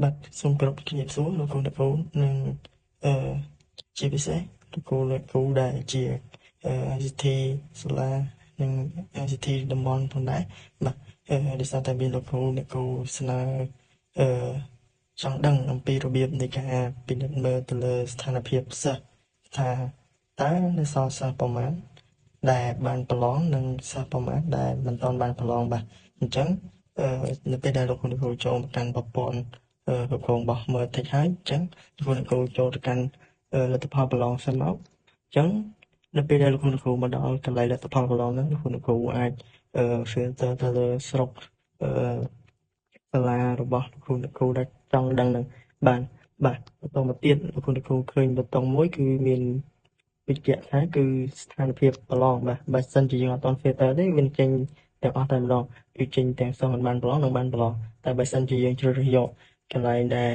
បាទសូមគោរពជំរាបសួរលោកគ្រូអ្នកគ្រូនិងអឺជាពិសេសលោកគ្រូអ្នកគ្រូដែលជា ICT សាលានិង ICT តំបន់ផងដែរបាទដោយសារតែមានលោកគ្រូអ្នកគ្រូស្នើអឺចង់ដឹងអំពីរបៀបនៃការពិនិត្យមើលទៅលើស្ថានភាពសិស្សថាតើនៅសល់សិស្សប៉ុន្មានដែលបានប្រឡងនិងសិស្សប៉ុន្មានដែលមិនទាន់បានប្រឡងបាទអញ្ចឹងនៅពេលដែលលោកគ្រូអ្នកគ្រូចូលមកកាន់ប្រព័ន្ធគ្រប់គ្រងរបស់ Mertech ហើយអញ្ចឹងលោកគ្រូអ្នកគ្រូចូលទៅកាន់លទ្ធផលប្រឡងសិនមកអញ្ចឹងនៅពេលដែលលោកគ្រូអ្នកគ្រូមកដល់កន្លែងលទ្ធផលប្រឡងហ្នឹងលោកគ្រូអ្នកគ្រូអាច filter ទៅលើស្រុកអឺសាលារបស់លោកគ្រូអ្នកគ្រូដែលចង់ដឹងនឹងបានបាទបន្តមកទៀតលោកគ្រូអ្នកគ្រូឃើញប៊ូតុងមួយគឺមានបញ្ជាក់ថាគឺស្ថានភាពប្រឡងបាទបើសិនជាយើងអត់ទាន់ filter ទេវាចេញទាំងអស់តែម្ដងគឺចេញទាំងសិស្សមិនបានប្រឡងនិងបានប្រឡងតែបើសិនជាយើងជ្រើសរើសយកកន្លែងដែល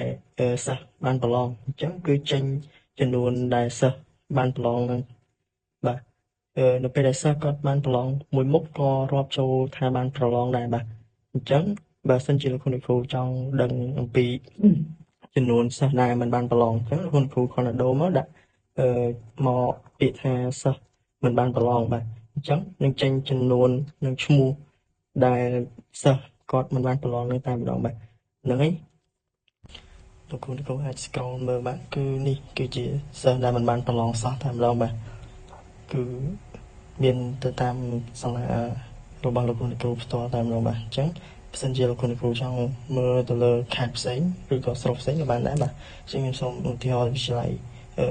សិស្សបានប្រឡងអញ្ចឹងគឺចេញចំនួនដែលសិស្សបានប្រឡងហ្នឹងបាទនៅពេលដែលសិស្សគាត់បានប្រឡងមួយមុខក៏រាប់ចូលថាបានប្រឡងដែរបាទអញ្ចឹងបើសិនជាលោកគ្រូអ្នកគ្រូចង់ដឹងអំពីចំនួនសិស្សដែលមិនបានប្រឡងអញ្ចឹងលោកគ្រូអ្នកគ្រូគ្រាន់តែដូរមកដាក់អឺមកពាក្យថាសិស្សមិនបានប្រឡងបាទអញ្ចឹងនឹងចេញចំនួននិងឈ្មោះដែលសិស្សគាត់មិនបានប្រឡងនឹងតែម្ដងបាទហ្នឹងហើយលោកគ្រូអ្នកគ្រូអាច scroll មើលបានគឺនេះគឺជាសិស្សដែលមិនបានប្រឡងសោះតែម្ដងបាទគឺមានទៅតាមសាលារបស់លោកគ្រូអ្នកគ្រូផ្ទាល់តែម្ដងបាទអញ្ចឹងបើសិនជាលោកគ្រូអ្នកគ្រូចង់មើលទៅលើខេត្តផ្សេងឬក៏ស្រុកផ្សេងក៏បានដែរបាទអញ្ចឹងខ្ញុំសូមឧទាហរណ៍វិទ្យាល័យអឺ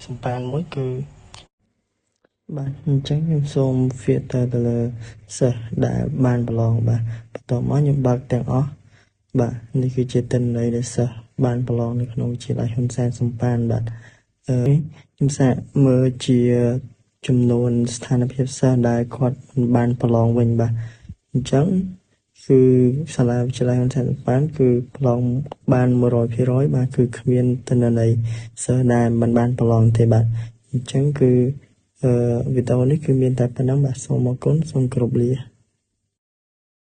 សំប៉ានមួយគឺបាទអញ្ចឹងខ្ញុំសូម filter ទៅលើសិស្សដែលបានប្រឡងបាទបន្ទាប់មកខ្ញុំបើកទាំងអស់បាទនេះគឺជាទិន្នន័យដែលសិស្សបានប្រឡងនៅក្នុងវិទ្យាល័យហ៊ុនសែនសំប៉ានបាទអឺខ្ញុំសាកមើលជាចំនួនស្ថានភាពសិស្សដែលគាត់មិនបានប្រឡងវិញបាទអញ្ចឹងគឺសាលាវិទ្យាល័យហ៊ុនសែនសំប៉ានគឺប្រឡងបាន100%បាទគឺគ្មានទិន្នន័យសិស្សដែលមិនបានប្រឡងទេបាទអញ្ចឹងគឺអឺវីដេអូនេះគឺមានតែប៉ុណ្ណឹងបាទសូមអរគុណសូមគោរពលា។